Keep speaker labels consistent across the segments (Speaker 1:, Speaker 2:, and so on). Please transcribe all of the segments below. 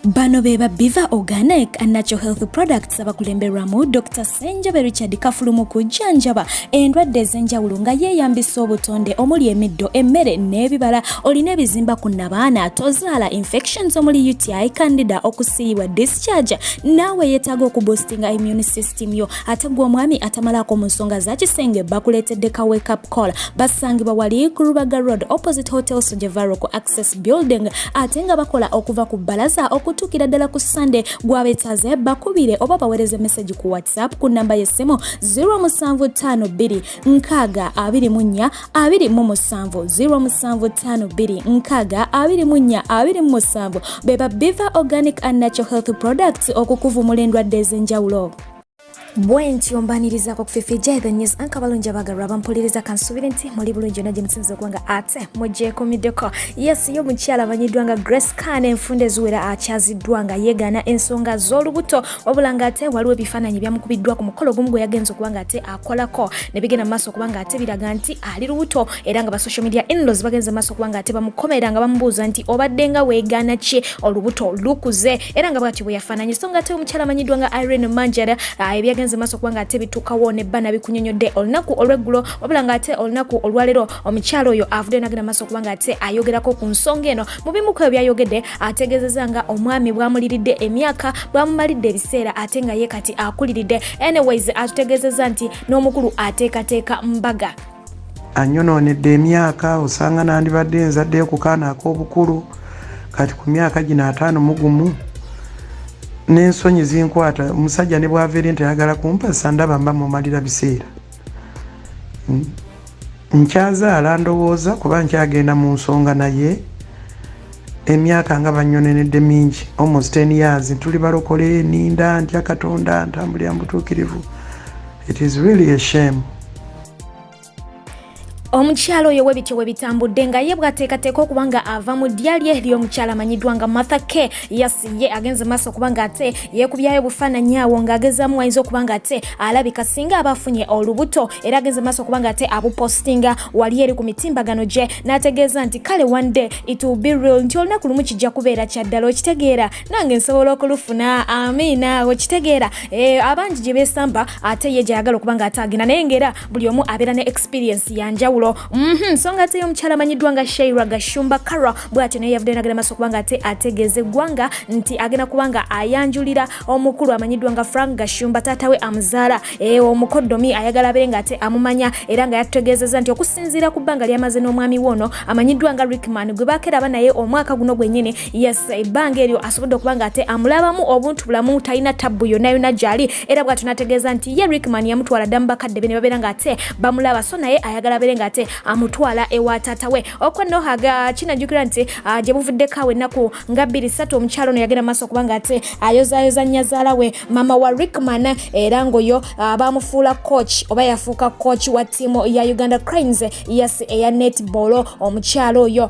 Speaker 1: Bano be ba Biva Organic and Natural Health Products abakulemberwamu Dr. Ssenjobe Richard Kafulu mu kujjanjaba endwadde ez'enjawulo nga yeeyambisa obutonde omuli emiddo, emmere n'ebibala. Olina ebizimba ku nnabaana, tozaala, infections omuli UTI, candida, okusiiyibwa, discharge, naawe yeetaaga okuboostinga immune system yo, ate gwe omwami atamalaako mu nsonga za kisenge, bakuleetedde ka wake up call. Basangibwa wali ku Rubaga Road, opposite Hotel Sojevaro, ku Access Building, ate nga bakola okuva ku bbalaza okutuukira ddala ku Sunday. Gwabetaaze bakubire oba baweereze message ku WhatsApp ku namba y'essimu 0752 6 24 27, 0752 6 24 27. Beba Biva Organic and Natural Health Products okukuvumula endwadde ez'enjawulo. Bwe ntyo mbanirizaako ku Fifi J The News anka. Balungi abagalwa abampuliriza, kansuubire nti muli bulungi yonna gye musinza okuba nga ate mugyekumiddeko. Yes, yo omukyala amanyiddwa nga Grace Khan enfunda eziwera akyaziddwa nga yeegaana ensonga z'olubuto, wabula ng'ate waliwo ebifaananyi byamukubiddwa ku mukolo ogumu gwe yagenza okuba nga ate akolako ne bigenda mu maaso okuba nga ate biraga nti ali lubuto, era nga ba social media inlaws bagenze mu maaso okuba nga ate bamukomera nga bamubuuza nti obadde nga weegaana ki, olubuto lukuze, era nga bwatyo bwe yafaananye. So nga ate omukyala amanyiddwa nga Irene Manjera, ebyagenze maaso okuba nga ate bituukawo ne bana bikunyonyodde olunaku olw'eggulo, wabula nga ate olunaku olwaleero omukyala oyo avuddeyo nagenda maaso okuba nga ate ayogerako ku nsonga eno. Mu bimu ku ebyo byayogedde, ategeezezza nga omwami bw'amuliridde emyaka, bw'amumalidde ebiseera, ate nga ye kati akuliridde. Anyways, atutegeezezza nti n'omukulu ateekateeka mbaga.
Speaker 2: Anyonoonedde emyaka. Osanga nandibadde nzaddeyo ku kaana ak'obukulu kati ku myaka gino 51, n'ensonyi zinkwata. Omusajja ne bwava eri nti ayagala kumpasa, ndaba mba mumalira biseera. Nkyazaala ndowooza kuba nkyagenda mu nsonga, naye emyaka nga banyonenedde mingi, almost 10 years. Tuli balokole, ninda ntya Katonda, ntambulira mu butuukirivu. It is really a shame.
Speaker 1: Omukyala oyo webityo we bitambudde nga ye bw'ateekateeka okuba nga ava mu ddya lye ly'omukyala amanyiddwa nga Martha K. Yes, ye agenze maaso okuba nga ate yeekubyayo obufaananyi awo ng'agezaamu ayinza okuba nga ate alabika singa aba afunye olubuto, era agenze maaso okuba nga ate abupostinga wali eri ku mitimbagano gye n'ategeeza nti kale, one day it will be real, nti olunaku lumu kijja kubeera kyaddala. Okitegeera, nange nsobola okulufuna, amiina. Okitegeera, abangi gye beesamba, ate ye gyayagala okuba nga ate agenda, naye ng'era buli omu abeera ne experience yanjawulo. So nga ate omukyala amanyiddwa nga Shaira Gashumba Kara bw'atyo naye yavuddeyo nagenda maaso okuba nga ate ategeeza eggwanga nti agenda kuba nga ayanjulira omukulu amanyiddwa nga Frank Gashumba, taata we amuzaala, omukoddomi ayagala abeere nga ate amumanya, era nga yatutegeezezza nti okusinziira ku bbanga lyamaze n'omwami we ono amanyiddwa nga Rickman gwe bakeraba naye omwaka guno gwennyini, yes, ebbanga eryo asobodde okuba nga ate amulabamu obuntu bulamu, talina tabbu yonna yonna gy'ali, era bw'atyo n'ategeeza nti ye Rickman yamutwala dda mu bakadde be ne babeera nga ate bamulaba, so naye ayagala abeere nga ate amutwala ewa taata we. Okwo nno kinajjukira nti gye buvuddeko awo ennaku nga 2 3, omukyalo ono yagenda maaso okuba nga ate ayozaayoza nnyazaala we, mama wa Rickman, era ng'oyo bamufuula coach oba yafuuka coach wa ttiimu ya Uganda Cranes, yes, eya netball, omukyalo oyo.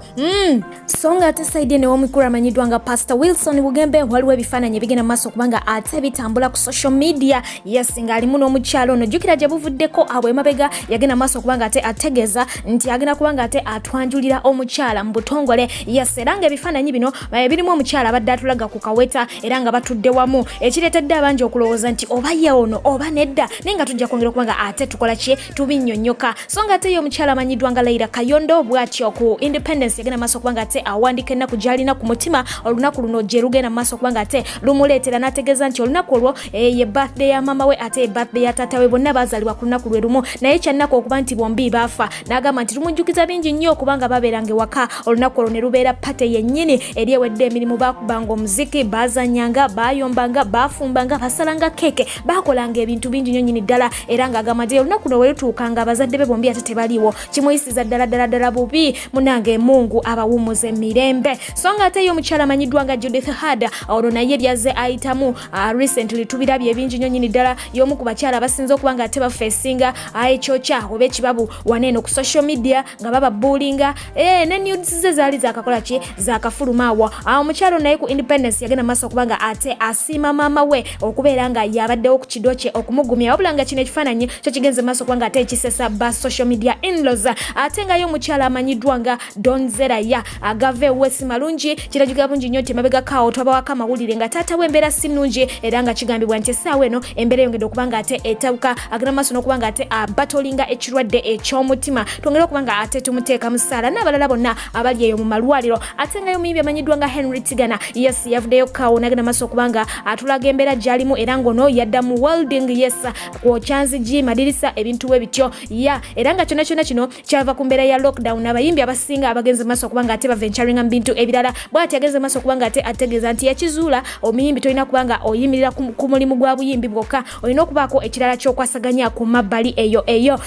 Speaker 1: So nga ate side eno ew'omukulu amanyiddwa nga Pastor Wilson Bugembe, waliwo ebifaananyi ebigenda mu maaso kubanga ate bitambula ku social media, yes, ng'alimu n'omukyalo ono. Jjukira gye buvuddeko abo emabega yagenda mu maaso kubanga ate ategeeza nti agenda kubanga ate atwanjulira omukyala mu butongole, yes, era ng'ebifaananyi bino birimu omukyala abadde atulaga ku kaweta era nga batudde wamu, ekireetedde abangi okulowooza nti oba ye ono oba nedda, naye nga tujja kwongera okuba nga ate tukola ki, tubinnyonnyoka. So nga ate ye omukyala amanyiddwa nga Leira Kayondo bw'atyo ku Independence yagenda maaso okuba nga ate awandiika ennaku gy'alina ku mutima, olunaku luno gye lugenda mu maaso okuba nga ate lumuleetera, n'ategeeza nti olunaku olwo ye birthday ya maama we ate ye birthday ya taata we, bonna baazaalibwa ku lunaku lwe lumu, naye kyannaku okuba nti bombi baafa. N'agamba nti lumujjukiza bingi nnyo okubanga babeeranga ewaka olunaku olwo ne lubeera party yennyini eri ewedde emirimu, baakubanga omuziki, baazanyanga, baayombanga, baafumbanga, basalanga keeke, baakolanga ebintu bingi nnyo nnyini ddala, era ng'agamba nti olunaku luno we lutuukanga abazadde be bombi ate tebaliiwo, kimuyisiza ddala ddala ddala bubi. Munange, Mungu abawummuza emirembe. So nga ate ye omukyala amanyiddwa nga Judith Heard, ono naye byazze ayitamu recently tubirabye ebingi nnyo nnyini ddala. Y'omu ku bakyala abasinze okuba nga ate bafeesinga ekyokya oba ekibabu waneeno. ku social media nga bababuulinga ne nudes ze zaali zakakola ki, zakafuluma awo. Awo omukyalo naye ku Independence yagenda maaso okuba nga ate asiima maama we okubeera nga yabaddewo ku kido kye okumugumya, wabula nga kino ekifaananyi kyo kigenze maaso okuba nga ate ekisesa ba social media inlaws. Ate nga ye omukyala amanyiddwa nga Donzeraya agava ewuwe si malungi. Kirajukira bulungi nnyo nti emabegako awo twabawako amawulire nga taata we embeera si nnungi, era nga kigambibwa nti essaawa eno embeera eyongedde okuba nga ate etabuka, agenda maaso n'okuba nga ate abatolinga ekirwadde eky'omutima. Twongere okuba nga ate tumuteeka mu ssaala n'abalala bonna abali eyo mu malwaliro. Ate nga y'omuyimbi amanyiddwa nga Henry Tigana, yes, yavuddeyo kawo n'agenda maaso okuba nga atulaga embeera gy'alimu, era ng'ono yadda mu welding, yes, kwokya nzigi, madirisa, ebintu we bityo ya. Era nga kyonna kyonna kino kyava ku mbeera ya lockdown, abayimbi abasinga abagenze maaso okuba nga ate baventuringa mu bintu ebirala. Bw'ati agenze maaso okuba nga ate ategeeza nti yakizuula omuyimbi tolina kuba nga oyimirira ku mulimu gwa buyimbi bwokka, olina okubaako ekirala ky'okwasaganya ku mabbali eyo eyo.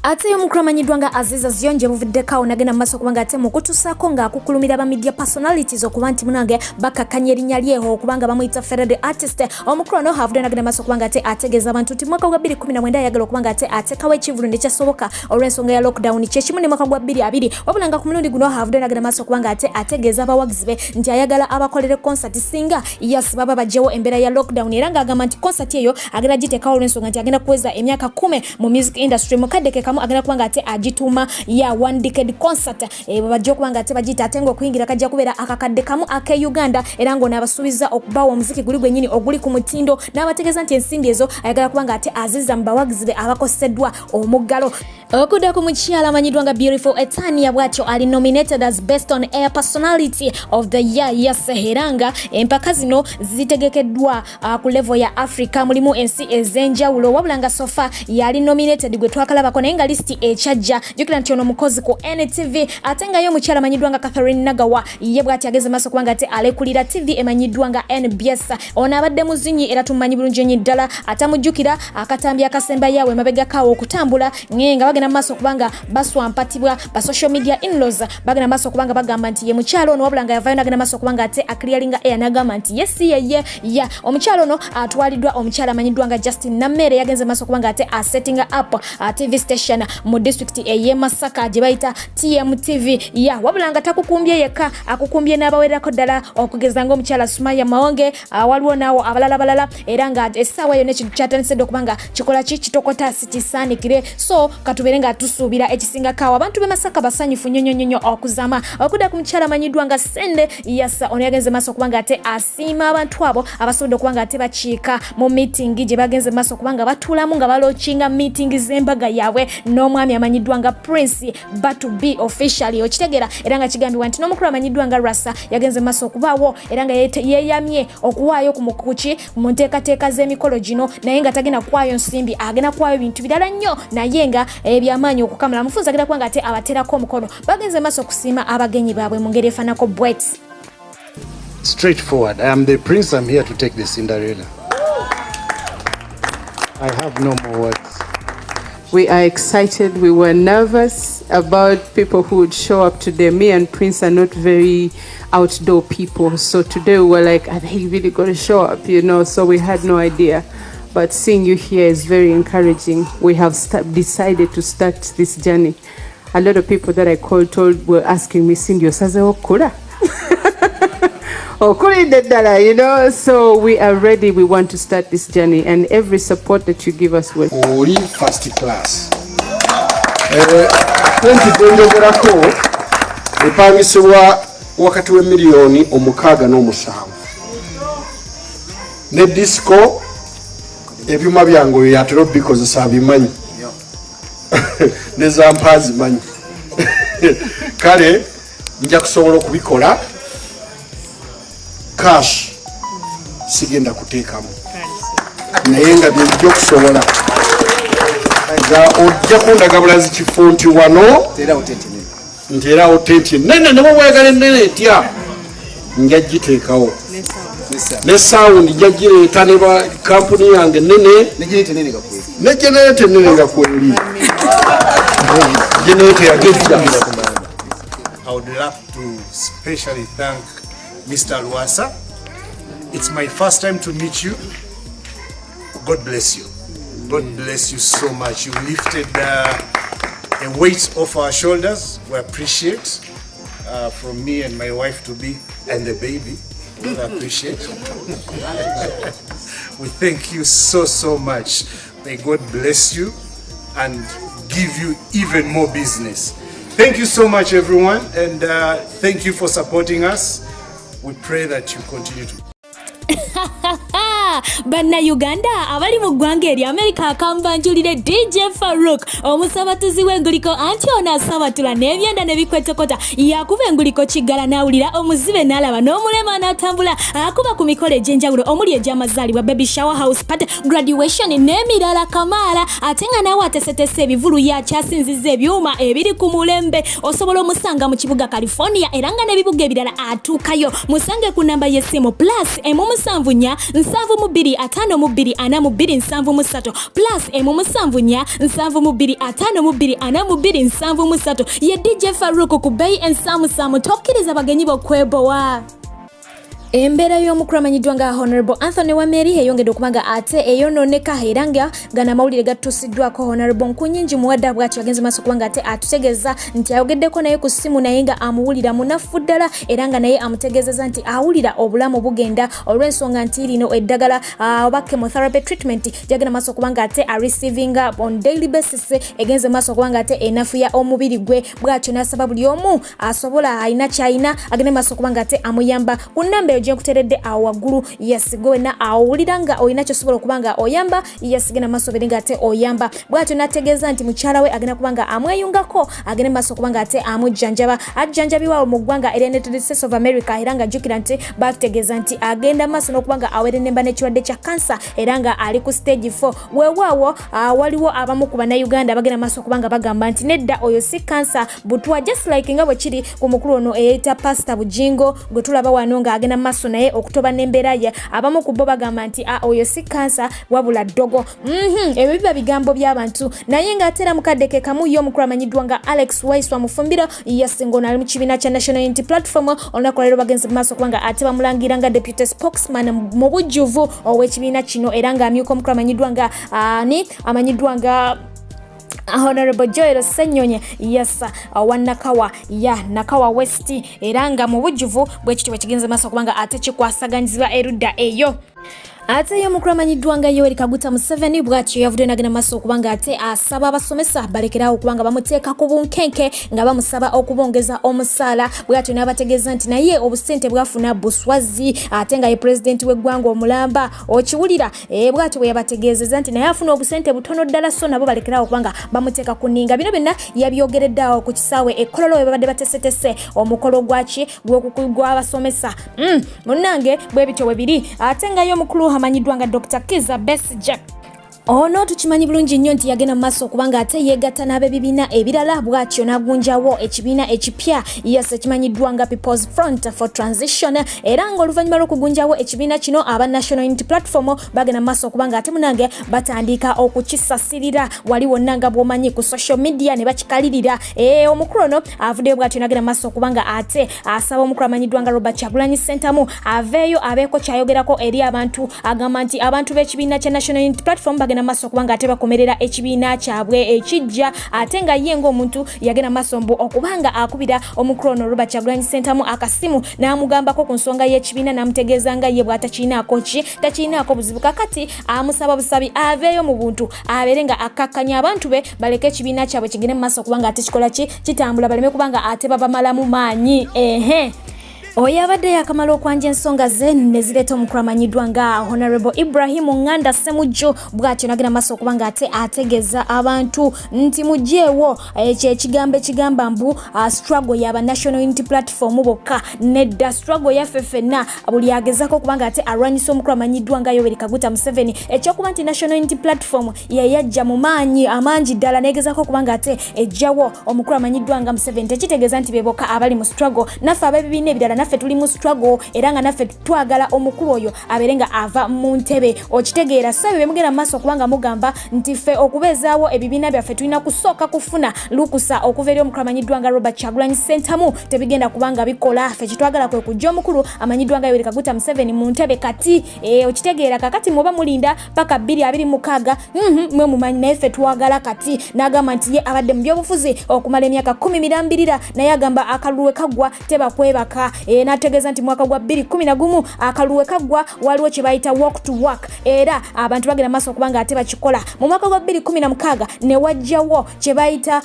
Speaker 1: Ate yo omukulu amanyiddwa nga Aziza Zion gye buvuddeko awo nagenda mu maaso okuba nga ate mukutusaako ng'akukkulumira ba media personalities okuba nti munange bakakkanya erinnya lye okuba nga bamuyita Ferede artist. Omukulu ono avudde nagenda maaso okuba nga ate ategeeza abantu nti mwaka gwa 2019 ayagala okuba nga ate ateekawo ekivulu nekyasoboka olw'ensonga ya lockdown, kyekimu ne mwaka gwa 2020, wabula nga ku mulundi guno avudde nagenda maaso okuba nga ate ategeeza abawagizi be nti ayagala abakolere concert singa, yes, baba baggyewo embeera ya lockdown, era ng'agamba nti concert eyo agenda giteekawo olw'ensonga nti agenda kuweza emyaka 10 mu music industry. Mukadde ke kamu agenda kuba nga ate agituuma ya one decade concert, bwe bajja okuba nga ate bagiyita, ate ng'okuyingira kajja kubeera 1,000 ake Uganda, era ng'ono abasuubiza okubawa omuziki guli gwennyini oguli ku mutindo, n'abategeeza nti ensimbi ezo ayagala kuba nga ate azizza mu bawagizi be abakoseddwa omuggalo. Okudda ku mukyala amanyiddwa nga Beautiful Etania, bw'atyo ali nominated as best on air personality of the year, yes, era nga empaka zino zitegekeddwa ku level ya Africa, mulimu ensi ez'enjawulo, wabula nga so far yali nominated gwe twakalabako, naye nga lisiti ekyajja. Jjukira nti ono mukozi ku NTV. Ate nga ye omukyala amanyiddwa nga Catherine Nagawa ye bw'ati ageze maaso kubanga ate alekulira TV emanyiddwa nga NBS. Ono abadde muzinyi era tumumanyi bulungi nnyo ddala. Atamujjukira akatambi akasembayo emabegako okutambula nge nga bagenda maaso kubanga baswampatibwa ba social media inlaws, bagenda maaso kubanga bagamba nti ye mukyalo ono, wabula nga yavayo nagenda maaso kubanga ate aclearinga air n'agamba nti ye si yeye. Ya omukyalo ono atwaliddwa omukyala amanyiddwa nga Justin Namere, yagenze maaso kubanga ate asettinga up TV station mu district ey'e Masaka gye bayita TMTV. Ya wabula nga takukumbye yekka, akukumbye n'abawererako ddala okugeza ng'omukyala Sumaya Mawonge, waliwo naawo abalala balala, era nga essaawa yonna ekintu kyatandise okuba nga kikola ki, kitokota si kisaanikire. So katubeere nga tusuubira ekisingako awo. Abantu b'e Masaka basanyufu nnyo nnyo nnyo okuzama. Okudda ku mukyala amanyiddwa nga Sende Yasa, ono yagenze maaso okuba nga ate asiima abantu abo abasobodde okuba nga ate bakiika mu meeting gye bagenze maaso okuba nga batuulamu nga balaunchinga meeting z'embaga yaabwe n'omwami amanyiddwa nga Prince Batu B officially, okitegeera. Era nga kigambibwa nti n'omukulu amanyiddwa nga Rasa yagenze maaso okubaawo, era nga yeeyamye okuwaayo ku mukuki mu nteekateeka z'emikolo gino, naye nga tagenda kuwaayo nsimbi, agenda kuwaayo bintu birala nnyo, naye nga ebyamaanyi okukamala mufunzi agenda kuba nga ate abateerako omukono. Bagenze maaso okusiima abagenyi baabwe mu ngeri efaanako bwet.
Speaker 3: Straightforward. I am the prince. I'm here to take the Cinderella. I have no more words.
Speaker 4: We are excited. We were nervous about people who would show up today. Me and Prince are not very outdoor people. So today we were like, are they really going to show up? So we had no idea. But seeing you here is very encouraging. We have decided to start this journey. A lot of people that I called told were asking me, "Cindy, osazeewo okukula? Okulidde ddala." So we are ready. We want to start this journey, and every support that you give us will.
Speaker 3: Oli first class. Tenti gyenjogerako epangisibwa wakati w'emiliyoni 6 n'omusanvu ne disco. Ebyuma byange oyo yatera obikozesa abimanyi, ne zampa azimanyi. Kale nja kusobola okubikola cash, sigenda kuteekamu, naye nga byejja okusobola nga ojja kundaga bulazi kifo nti wano nteerawo tenti enene, ne bwewayagala enene etya nja giteekawo, ne sound nja gireeta ne ba kampuni yange nene, ne generator enene nga kweri generator yagejja.
Speaker 5: I would love to specially thank Mr. Luasa. It's my first time to meet you. God bless you. God bless you so much. You lifted a weight off our shoulders. We appreciate from me and my wife to be and the baby. We appreciate. We thank you so, so much. May God bless you and give you even more business. Thank you so much, everyone, and thank you for supporting us. We pray that you continue to.
Speaker 1: Bannayuganda abali mu ggwanga erya Amerika, akambanjulire DJ Faruk, omusabatuzi w'enguliko. Anti ono asabatula n'ebyenda ne bikwetokota, yakuba enguliko kiggala n'awulira, omuzibe n'alaba, n'omulema n'atambula. Akuba ku mikolo egy'enjawulo omuli egy'amazaalibwa, baby shower, house party, graduation n'emirala kamaala. Ate nga naawe atesetese ebivulu, yakyasinziza ebyuma ebiri ku mulembe. Osobola omusanga mu kibuga California, era nga n'ebibuga ebirala atuukayo. Musange ku namba y'essimu +1 7 72 52 42 73, +1 74 72 52 42 73. Ye DJ Faruk ku bbeeyi ensaamusaamu. Tokkiriza bagenyi bokwebowa. Embeera y'omukulu amanyiddwa nga Honorable Anthony Wameri eyongedde okuba nga ate eyonooneka, era nga gano amawulire gatuusiddwako Honorable Nkunyingi Muwadda. Bw'atyo agenze maaso okuba nga ate atutegeeza nti ayogeddeko naye ku ssimu, naye nga amuwulira munafu ddala, era nga naye amutegeezeza nti awulira obulamu bugenda olw'ensonga nti lino eddagala oba chemotherapy treatment gyagenda maaso okuba nga ate areceivinga on daily basis egenze maaso okuba nga ate enafuya omubiri gwe. Bw'atyo n'asaba buli omu asobola, alina kyalina, agende maaso okuba nga ate amuyamba ku namba eyo gyenkuteredde awo waggulu. Yes, gwe wenna awulira nga olina kyosobola okuba nga oyamba, yes, genda maaso obere nga ate oyamba. Bw'atyo n'ategeeza nti mukyala we agenda kuba nga amweyungako, agende maaso okuba nga ate amujjanjaba, ajjanjabibwa mu ggwanga erya United States of America. Era nga jjukira nti batutegeeza nti agenda maaso n'okuba nga awerenemba n'ekirwadde kya kansa, era nga ali ku stage 4. Weewaawo waliwo abamu ku Bannayuganda bagenda maaso okuba nga bagamba nti nedda, oyo si kansa, butwa, just like nga bwe kiri ku mukulu ono eyeyita Pasita Bujingo gwe tulaba wano ng'agenda maaso naye okutoba n'embeera ye. Abamu ku bo bagamba nti oyo si kansa wabula ddogo. Ebyo biba bigambo by'abantu. Naye ng'ate era mukadde ke kamu, ye omukulu amanyiddwa nga Alex Waiswa Mufumbiro, yasinga ono ali mu kibiina kya National Unity Platform, olunaku lwaleero bagenze mu maaso kubanga ate bamulangira nga deputy spokesman mu bujjuvu ow'ekibiina kino, era ng'amyuka omukulu amanyiddwa nga ani, amanyiddwa nga Honorable Joel Ssenyonyi, yes, wa Nakawa ya Nakawa West. Era nga mu bujjuvu bwe kityo bwe kigenze maaso kubanga ate kikwasaganyizibwa erudda eyo. Ate ye omukulu amanyiddwa nga Yoweri Kaguta Museveni bw'atyo yavuddeyo nagenda maaso okuba nga ate asaba abasomesa balekerawo okuba nga bamuteeka ku bunkenke nga bamusaba okubongeza omusaala. Bw'atyo n'abategeeza nti naye obusente bwafuna buswazi, ate nga ye pulezidenti w'eggwanga omulamba, okiwulira. Bw'atyo bwe yabategeezeza nti naye afuna obusente butono ddala, so nabo balekerawo okuba nga bamuteeka ku nninga. Bino byonna yabyogeredde awo ku kisaawe e Kololo we babadde batesetese omukolo gwaki gw'abasomesa. Munnange, bwe bityo bwe biri. Ate nga ye omukulu amanyiddwa nga Dr Kiza Besigye, ono tukimanyi bulungi nnyo nti yagenda mu maaso okubanga ate yeegatta n'ab'ebibiina ebirala, bw'atyo n'agunjawo ekibiina ekipya, yes, ekimanyiddwa nga People's Front for Transition. Era ng'oluvannyuma lw'okugunjawo ekibiina kino, aba National Unity Platform bagenda mu maaso okuba nga ate munange batandika okukisasirira wali wonna nga bw'omanyi ku social media ne bakikalirira. Omukulu ono avuddeyo bw'atyo n'agenda mu maaso okuba nga ate asaba omukulu amanyiddwa nga Robert Kyagulanyi Ssentamu aveeyo abeeko kyayogerako eri abantu. Agamba nti abantu b'ekibiina kya National Unity Platform bagenda maaso okuba nga ate bakomerera ekibiina kyabwe ekijja, ate nga ye ng'omuntu yagenda maaso mbu okuba nga akubira omukulu ono Robert Kyagulanyi Ssentamu akasimu n'amugambako ku nsonga y'ekibiina, n'amutegeeza nga ye bw'atakiinaako ki, takiinaako buzibu. Kakati amusaba busabi aveeyo mu buntu abeere nga akkakkanya abantu be, baleke ekibiina kyabwe kigende mu maaso okuba nga ate kikola ki, kitambula, baleme kuba nga ate babamalamu maanyi. Ehe, oyo abadde yakamala okwanja ensonga ze ne zireeta omukulu amanyiddwa nga Honorable Ibrahim Nganda Semujju. Bw'atyo nagenda maaso okuba nga ate ategeeza abantu nti mugyewo ekyo ekigambo ekigamba mbu struggle yaba National Unity Platform bokka. Nedda, struggle yaffe ffenna, buli agezako okuba nga ate alwanyisa omukulu amanyiddwa nga Yoweri Kaguta Museveni. Ekyokuba nti National Unity Platform yeyajja mu maanyi amangi ddala negezako okuba nga ate ejjawo omukulu amanyiddwa nga Museveni, tekitegeeza nti be bokka abali mu struggle. Naffe ab'ebibiina ebirala naffe tuli mu struggle era nga naffe twagala omukulu oyo abeere nga ava mu ntebe. Okitegeera? So ebyo byemugenda mu maaso okubanga mugamba nti ffe okubeezaawo ebibiina byaffe tulina kusooka kufuna lukusa okuva eri omukulu amanyiddwa nga Robert Kyagulanyi Ssentamu, tebigenda kubanga bikola. Ffe kyetwagala kwe kujja omukulu amanyiddwa nga Yoweri Kaguta Museveni mu ntebe kati. Okitegeera? Kakati muba mulinda paka 2026, mwe mumanyi, naye ffe twagala kati. N'agamba nti ye abadde mu byobufuzi okumala emyaka 10 mirambirira, naye agamba akalulu we kaggwa tebakwebaka. N'ategeeza nti mwaka gwa 2011 akalulu we kaggwa waliwo kye bayita walk to work, era abantu bagenda maaso okuba nga ate bakikola. Mu mwaka gwa 2016 ne wajjawo kye bayita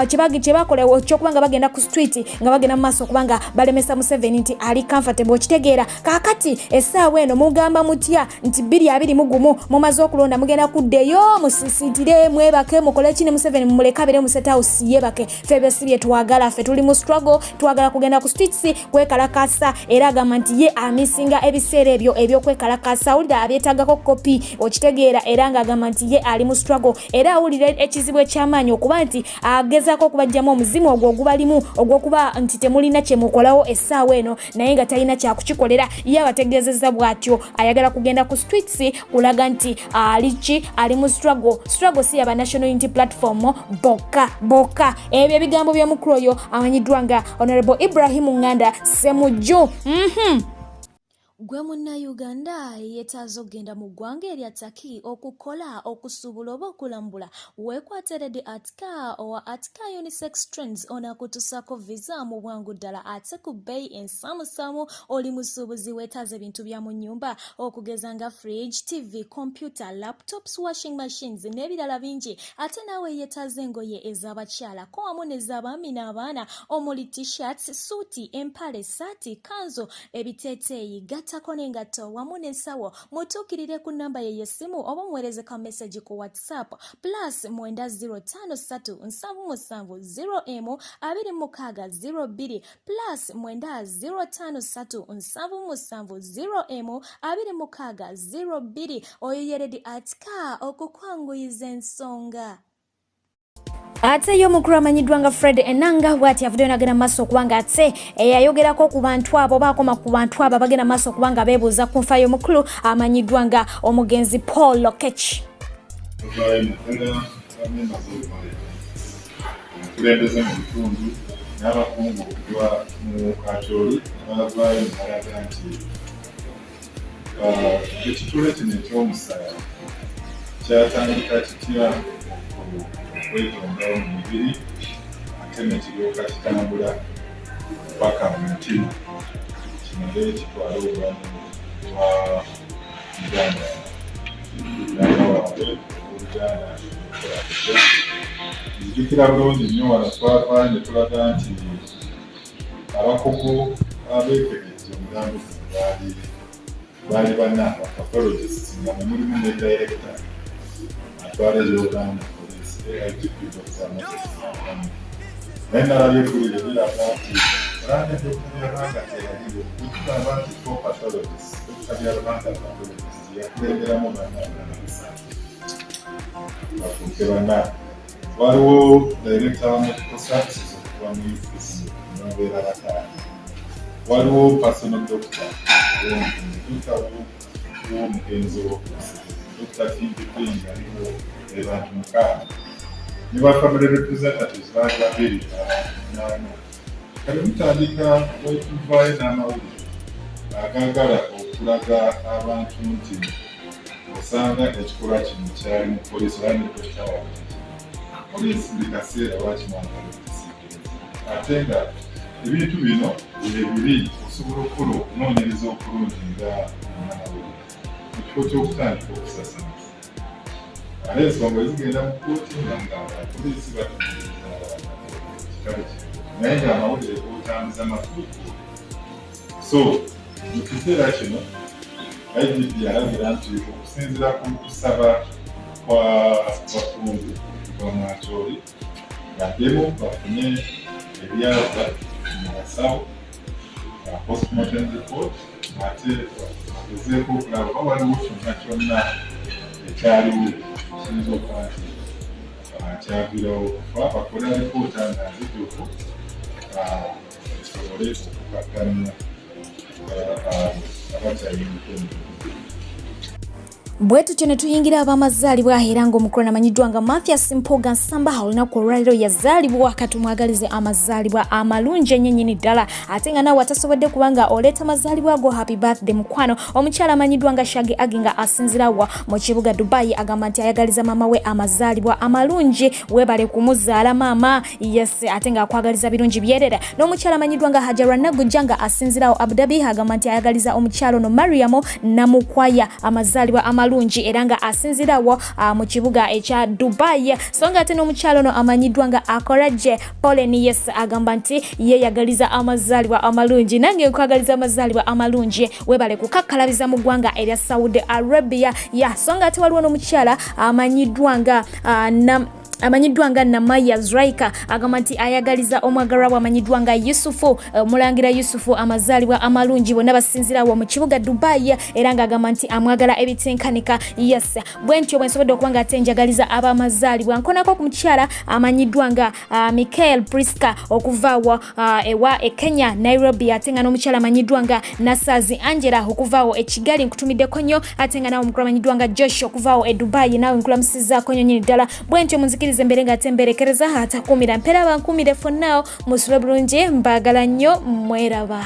Speaker 1: kye bakola ekyokuba nga bagenda ku street nga bagenda mu maaso okuba nga balemesa Museveni nti ali comfortable. Okitegeera? Kaakati essaawa eno mugamba mutya nti 2021 mumaze okulonda, mugenda kuddeyo musisiitire, mwebake, mukole ki ne Museveni, mumuleke abeere mu State House yebake? Ffe ebyo si bye twagala. Ffe tuli mu struggle, twagala kugenda ku streets kwekalakasa. Era agamba nti ye amisinga ebiseera ebyo ebyokwekalakasa, awulira abyetagako kopi. Okitegeera? Era ng'agamba nti ye ali mu struggle, era awulira ekizibu ekyamaanyi okuba nti agezaako okubajjamu omuzimu ogwo ogubalimu ogw'okuba nti temulina kyemukolawo essaawa eno, naye nga talina kyakukikolera. Ye abategeezezza bw'atyo, ayagala kugenda ku streets kulaga nti ali ki, ali mu struggle. Struggle si yaba National Unity Platform bokka bokka. Ebyo ebigambo by'omukulu oyo amanyiddwa nga Honorable Ibrahim Nganda Semujju. Gwe Munnayuganda yeetaaza okugenda mu ggwanga erya Turkey okukola, okusuubula oba okulambula, weekwate Lady Atika owa Atika Unisex Trends. Ono akutusaako visa mu bwangu ddala ate ku bbeeyi ensaamusaamu. Oli musuubuzi, weetaaza ebintu bya mu nnyumba okugeza nga fridge, TV, computer, laptops, washing machines n'ebirala bingi. Ate naawe yeetaaza engoye ez'abakyala ko wamu n'ez'abaami n'abaana, omuli T-shirts, suuti, empale, saati, kanzu, ebiteeteeyi, gattako n'engatto wamu n'ensawo, mutuukirire ku nnamba ye y'essimu oba omuweereze ka message ku WhatsApp +9053 77 0 m 26 02, +9053 77 0 m 26 02. Oyo ye Lady Atika okukwanguyiza ensonga. Ate ye omukulu amanyiddwa nga Fred Enanga bw'ati avuddeyo nagenda maaso okuba nga ate yayogerako ku bantu abo baakoma ku bantu abo abagenda maaso okuba nga beebuuza ku nfa y'omukulu amanyiddwa nga omugenzi Paul Lokech.
Speaker 6: Tuvaayo naddala bamemba z'obumalirizi, omukulembeze mu bitundu n'abakungu okuva mu Acholi, bavaayo ne balaga nti ekitule kino ekyomusaayi kyatandika kitya okwetondawo mu mubiri, ate ne kiryoka kitambula paka mu mutima, kimale kitwale obulamu bwa muganda muganda waabwe oluganda. Nzijukira bulungi nnyo wano twavaayo ne tulaga nti abakugu abeekebejja omulambo guno baali bana, bapathologists, nga mwe mulimu ne director atwala ebyobulamu police, AIGP Dr Moses Nyakamu. Naye nalabye eggulire liraga nti olaba ne Dr Byaruhanga teyaliwo. Bwetugamba nti four pathologists, Dr Byaruhanga pathologist yakulemberamu banna abalala basatu bafuuke bana. Waliwo director wa medical services okuva mu UPC, nebabeera bataano. Waliwo personal doctor w'omugenzi, doctor w'omugenzi owokusatu, Dr Kimpiping aliwo, be bantu 6. Ne ba family representatives baali babiri, abantu 8. Kale mutandika okuvaayo n'amawulire agaagala okulaga abantu nti osanga ekikolwa kino kyali mu poliisi oba medical. Poliisi buli kaseera lwaki mwagala okukisiikiriza, ate nga ebintu bino ebiri osobola okukola okunoonyereza okulungi nga munnamawulire mu kifo ky'okutandika okusasamaza, ate ensonga ezigenda mu kkooti nga mugamba poliisi batunoonyereza kitale kino, naye ng'amawulire gotambuza matuufu. So mu kiseera kino IGP yalagira nti okusinziira ku kusaba kwa bakungu okuva mu Acholi, baddemu bafune ebyava mu basawo, postmortem report, ate bagezeeko okulaba oba waliwo kyonna kyonna ekyaliwo ekiyinza okuba nti kyaviirawo okufa. Bakole alipoota nga nzijuvu esobole okukakkanya. abo abakyalina emikono.
Speaker 1: Bwe tutyo ne tuyingira ab'amazaalibwa, era ng'omukulu amanyiddwa nga Mathias Mpuuga Nsamba olunaku olwaleero yazaalibwa. Katumwagalize amazaalibwa amalungi ennyo nnyini ddala, ate nga naawe atasobodde kubanga oleeta amazaalibwa go, happy birthday mukwano. Omukyala amanyiddwa nga Shagi Agi nga asinzirawa mu kibuga Dubai agamba nti ayagaliza maama we amazaalibwa amalungi, weebale kumuzaala maama, yes, ate ng'akwagaliza birungi byerera. N'omukyala amanyiddwa nga Hajara Nagujja nga asinzirawo Abu Dhabi agamba nti ayagaliza omukyala ono Mariamu Namukwaya amazaalibwa amalungi, era nga asinzirawo mu kibuga ekya Dubai. So nga ate n'omukyala ono amanyiddwa nga Akoraje Polen, yes, agamba nti yeeyagaliza amazaalibwa amalungi. Nange nkwagaliza amazaalibwa amalungi, webale kukakkalabiza mu ggwanga erya Saudi Arabia ya. So nga ate waliwo n'omukyala amanyiddwa nga amanyiddwa nga Namaya Zraika agamba nti ayagaliza omwagalwa we amanyiddwa nga Yusufu, omulangira Yusufu, amazaalibwa amalungi. Bonna basinzirawo mu kibuga Dubai, era ng'agamba nti amwagala ebitenkanika. Yes, bwe ntyo bwe nsobodde okuba nga ate njagaliza abamazaalibwa. Nkonako ku mukyala amanyiddwa nga Michael Priska okuvaawo ewa e Kenya, Nairobi, ate nga n'omukyala amanyiddwa nga Nasazi Angela okuvaawo e Kigali, nkutumiddeko nnyo, ate nga nawe omukulu amanyiddwa nga Josh okuvaawo e Dubai, naawe nkulamusizaako nnyo nyini ddala. Bwe ntyo munzikirize mbere nga ate mberekereza, atakuumira mpeera bankuumire. For now musule bulungi, mbaagala nnyo, mweraba.